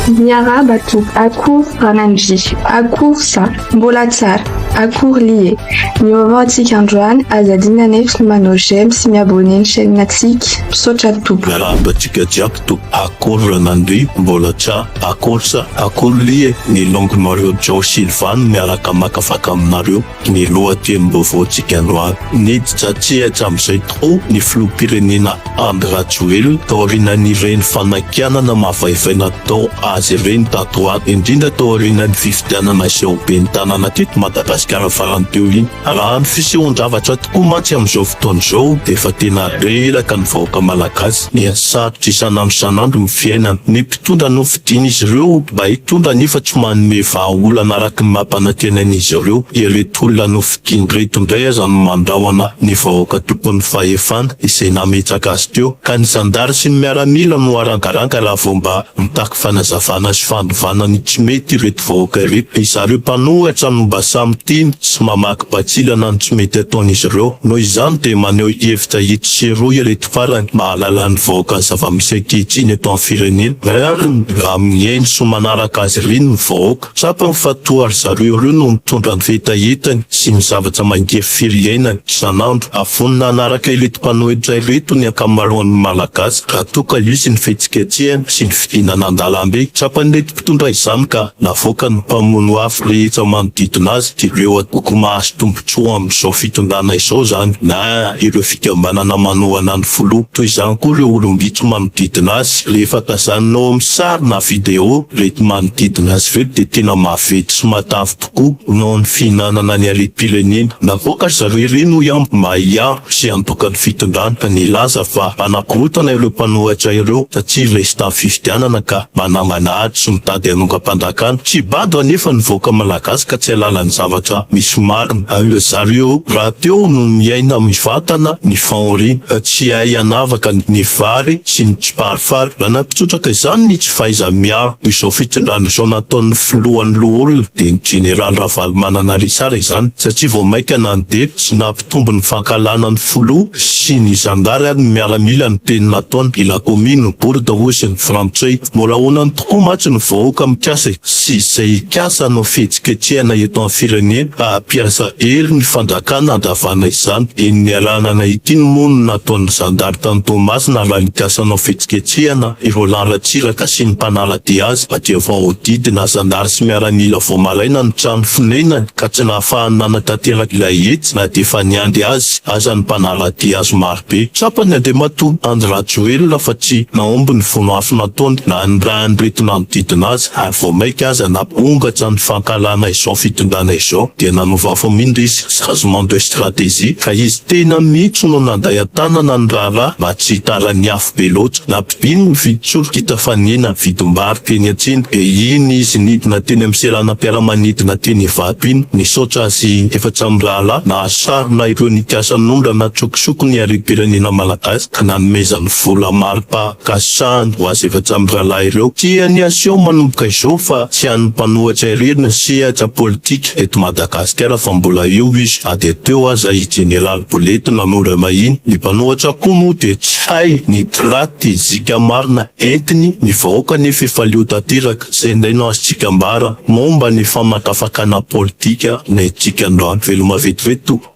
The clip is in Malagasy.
Miarahaba tompoko, akory Ranandria, akory za, mbola tsara, akory lie. Ny vaovao antsika androany, aza adino anefa ny manao j'aime sy mi-abonner ny chaîne atsika, misaotra tompoko. Miarahaba antsika jiaby tompoko, akory Ranandria, mbola tsara, akory sa, akory lie, ny longonareo Joe Silva no miaraka makafaka aminareo. Ny lohatenim-baovaontsika androany. Niditra an-tsehatra amin'izay tokoa ny filoham-pirenena Andry Rajoelina taorianan'ireny fanakianana mavaivay natao azy ireny tato ho ato, indrindra taorianan'ny fifidianana izay ho ben'ny tanàna teto Madagasikara farany teo iny. Raha ny fisehoan-javatra tokoa mantsy amin'izao fotoana izao dia efa tena reraka ny vahoaka malagasy, miha sarotra isan'andro isan'andro ny fiainana. Ny mpitondra Tian'izy ireo mba hitondra nefa tsy manome vahaolana araka ny mampanantenain'izy ireo. Ireto olona nofidiany ireto indray aza no mandrahona ny vahoaka tompon'ny fahefana izay nametraka azy teo. Ka ny zandary sy ny miaramila no arangaranga raha vao mba mitaky fanazavana sy fanovana ny tsy mety ireto vahoaka ireto. Ry zareo mpanohitra no mba samy tia sy mamaky batsilana ny tsy mety ataon'izy ireo. Noho izany dia maneho hevitra etsy sy eroa ireto farany mahalala ny vahoaka ny zava-misy ankehitriny eto amin'ny firenena. Rariny raha mihaino sy manaraka azy ireny ny vahoaka. Tsapany fa toa ry zareo ireo no mitondra ny fahitahetany sy ny zavatra mangirifiry iainany isan'andro. Vonona hanaraka ireto mpanohitra ireto ny ankamaroan'ny Malagasy raha toa ka hisy ny fihetsiketsehana sy ny fidinana an-dalambe. Tsapan'ireto mpitondra izany ka navoakany ny mpamono afo rehetra manodidina azy, ireo antoko mahazo tombontsoa amin'izao fitondrana izao izany na ireo fikambanana manohana ny filoha. Toy izany koa ireo olom-bitsy manodidina azy. Rehefa tazanina ao amin'ny sary na video ireto manodidina azy ireto dia tena maventy sy matavy tokoa noho ny fihinanana ny harem-pirenena. Navoaka ry zareo ireny hoy aho mba hiaro sy handoka ny fitondrana ka nilaza fa mpanakorontana ireo mpanohitra ireo satria resy tamin'ny fifidianana ka manangana ady sy mitady hanongam-panjakana. Tsy bado anefa ny vahoaka malagasy ka tsy hahalala ny zavatra misy marina. Ry zareo rahateo no miaina mivantana ny fahoriana. Tsy hay hanavaka ny vary sy ny tsiparifary. Raha nampitsotraka izany ny tsy fahaiza-miaro izao fitondrana izao nataon'ny filohan'ny loholona dia ny jeneraly Ravalomanana Richard izany satria vao mainka nandeha sy Tombo ny fankahalana ny filoha sy ny zandary ary ny miaramila ny teny nataony i la commune bourde hoy sy ny frantsay. Mbola honany tokoa mantsy ny vahoaka mikasa sy izay hikasa hanao fihetsiketsehana eto amin'ny firenena ka hampiasa hery ny fanjakana handravana izany. Iny niarahana nahita iny moa no nataon'ny zandary tany Toamasina raha nikasa hanao fihetsiketsehana i Roland Ratsiraka sy ny mpanara-dia azy fa dia voahodidina zandary sy miaramila vao maraina ny trano fonenany ka tsy nahafahany nanatanteraka ilay hetsika na dia efa niandry azy aza ny mpanara-dia azy marobe. Tsapan'i Andriamatoa Andry Rajoelina fa tsy nahomby ny vono afo nataony na ny rahan'ireto nanodidina azy ary vao mainka aza nampirongatra ny fankahalana izao fitondrana izao dia nanova famindra izy, changement de stratégie, ka izy tena mihitsy no nanday an-tanana ny raharaha mba tsy hitaran'ny afo be loatra. Nampidiny ny vidin-tsolika hita fa nihena ny vidim-bary teny an-tsena dia iny izy nidina teny amin'ny seranam-piaramanidina teny Ivato iny nisaotra azy efatra mirahalahy nahasarona ireo nikasa nondrana an-tsokosoko ny harem-pirenena malagasy ka nanomezany vola mari-pankasitrahana ho azy efatra mirahalahy ireo. Tiany aseho manomboka izao fa tsy an'ny mpanohitra irery ny sehatra politika eto Madagasikara fa mbola eo izy na dia teo aza i Jeneraly Bolety nanondrana iny. Ny mpanohitra koa moa dia tsy hay ny tratejika marina entiny ny vahoaka nefa efa leo tanteraka. Izay indray no azontsika ambara momba ny famakafakana politika nentintsika androany. Veloma vetivety tompoko.